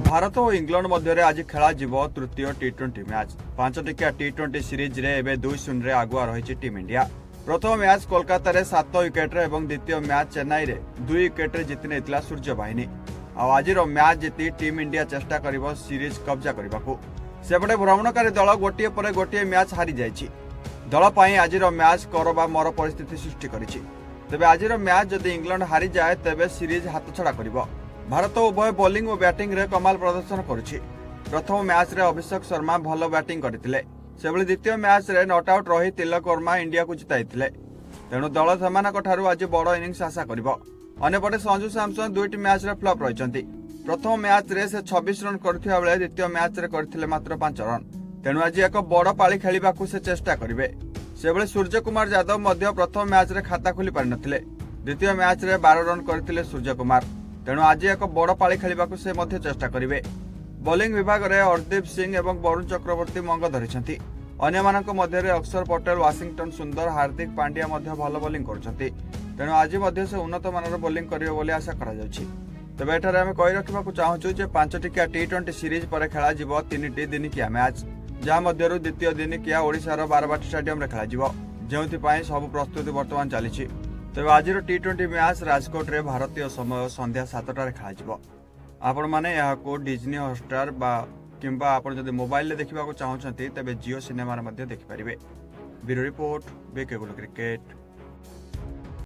ଭାରତ ଓ England ମଧ୍ୟରେ ଆଜି ଖେଳାଯିବ ତୃତୀୟ ଟି-20 ମ୍ୟାଚ୍। 5 ଟିକିଆ ଟି-20 ସିରିଜରେ ଏବେ 2-0ରେ ଆଗୁଆ ରହିଛି ଟିମ୍ ଇଣ୍ଡିଆ। ପ୍ରଥମ ମ୍ୟାଚ୍ କୋଲକାତାରେ 7 ୱିକେଟରେ ଏବଂ ଦ୍ୱିତୀୟ ମ୍ୟାଚ୍ ଚେନ୍ନାଇରେ 2 ୱିକେଟରେ ଜିତି ନେଇଥିଲା ସୂର୍ଯ୍ୟବାହିନୀ। ଆଉ ଆଜିର ମ୍ୟାଚ୍ ଜିତି ଟିମ୍ ଇଣ୍ଡିଆ ଚେଷ୍ଟା କରିବ ସିରିଜ୍ କବ୍ଜା କରିବାକୁ। ସେପଟେ ଭ୍ରମଣକାରୀ ଦଳ ଗୋଟିଏ ପରେ ଗୋଟିଏ ମ୍ୟାଚ୍ ହାରିଯାଇଛି। ଦଳ ପାଇଁ ଆଜିର ମ୍ୟାଚ୍ କର ବା ମର ପରିସ୍ଥିତି ସୃଷ୍ଟି କରିଛି। ତେବେ ଆଜିର ମ୍ୟାଚ୍ ଯଦି ଇଂଲଣ୍ଡ ହାରିଯାଏ, ତେବେ ସିରିଜ୍ ହାତଛଡ଼ା କରିବ। ଭାରତ ଉଭୟ ବୋଲିଂ ଓ ବ୍ୟାଟିଂରେ କମାଲ ପ୍ରଦର୍ଶନ କରୁଛି। ପ୍ରଥମ ମ୍ୟାଚ୍ରେ ଅଭିଷେକ ଶର୍ମା ଭଲ ବ୍ୟାଟିଂ କରିଥିଲେ। ସେଭଳି ଦ୍ୱିତୀୟ ମ୍ୟାଚ୍ରେ not out ରହି ତିଲକ ବର୍ମା ଇଣ୍ଡିଆକୁ ଜିତାଇଥିଲେ। ତେଣୁ ଦଳ ସେମାନଙ୍କଠାରୁ ଆଜି ବଡ଼ ଇନିଂସ ଆଶା କରିବ। ଅନ୍ୟପଟେ ସଞ୍ଜୁ ସାମସନ ଦୁଇଟି ମ୍ୟାଚ୍ରେ ଫ୍ଲପ୍ ରହିଛନ୍ତି। ପ୍ରଥମ ମ୍ୟାଚ୍ରେ ସେ 26 ରନ୍ କରିଥିବା ବେଳେ ଦ୍ୱିତୀୟ ମ୍ୟାଚ୍ରେ କରିଥିଲେ ମାତ୍ର 5 ରନ୍। ତେଣୁ ଆଜି ଏକ ବଡ଼ ପାଳି ଖେଳିବାକୁ ସେ ଚେଷ୍ଟା କରିବେ। ସେଭଳି ସୂର୍ଯ୍ୟକୁମାର ଯାଦବ ମଧ୍ୟ ପ୍ରଥମ ମ୍ୟାଚ୍ରେ ଖାତା ଖୋଲି ପାରିନଥିଲେ। ଦ୍ୱିତୀୟ ମ୍ୟାଚ୍ରେ 12 ରନ୍ କରିଥିଲେ ସୂର୍ଯ୍ୟକୁମାର। ତେଣୁ ଆଜି ଏକ ବଡ଼ ପାଳି ଖେଳିବାକୁ ସେ ମଧ୍ୟ ଚେଷ୍ଟା କରିବେ। ବୋଲିଂ ବିଭାଗରେ ଅର୍ଶଦୀପ ସିଂ ଏବଂ ବରୁଣ ଚକ୍ରବର୍ତ୍ତୀ ମଙ୍ଗ ଧରିଛନ୍ତି। ଅନ୍ୟମାନଙ୍କ ମଧ୍ୟରେ ଅକ୍ଷର ପଟେଲ, ୱାଶିଂଟନ ସୁନ୍ଦର, ହାର୍ଦ୍ଦିକ ପାଣ୍ଡ୍ୟା ମଧ୍ୟ ଭଲ ବୋଲିଂ କରୁଛନ୍ତି। ତେଣୁ ଆଜି ମଧ୍ୟ ସେ ଉନ୍ନତ ମାନର ବୋଲିଂ କରିବେ ବୋଲି ଆଶା କରାଯାଉଛି। ତେବେ ଏଠାରେ ଆମେ କହି ରଖିବାକୁ ଚାହୁଁଛୁ ଯେ 5 ଟିକିଆ ଟି-20 ସିରିଜ୍ ପରେ ଖେଳାଯିବ ତିନିଟି ଦିନିକିଆ ମ୍ୟାଚ୍, ଯାହା ମଧ୍ୟରୁ ଦ୍ୱିତୀୟ ଦିନିକିଆ ଓଡ଼ିଶାର ବାରବାଟୀ ଷ୍ଟାଡିୟମରେ ଖେଳାଯିବ, ଯେଉଁଥିପାଇଁ ସବୁ ପ୍ରସ୍ତୁତି ବର୍ତ୍ତମାନ ଚାଲିଛି। ତେବେ ଆଜିର ଟି-20 ମ୍ୟାଚ୍ ରାଜକୋଟରେ ଭାରତୀୟ ସମୟ ସନ୍ଧ୍ୟା 7ଟାରେ ଖେଳାଯିବ। ଆପଣମାନେ ଏହାକୁ ଡିଜନି ହଟଷ୍ଟାର ବା କିମ୍ବା ଆପଣ ଯଦି ମୋବାଇଲରେ ଦେଖିବାକୁ ଚାହୁଁଛନ୍ତି, ତେବେ ଜିଓ ସିନେମାରେ ମଧ୍ୟ ଦେଖିପାରିବେ। ବ୍ୟୁରୋ ରିପୋର୍ଟ, ବିକେ କ୍ରିକେଟ।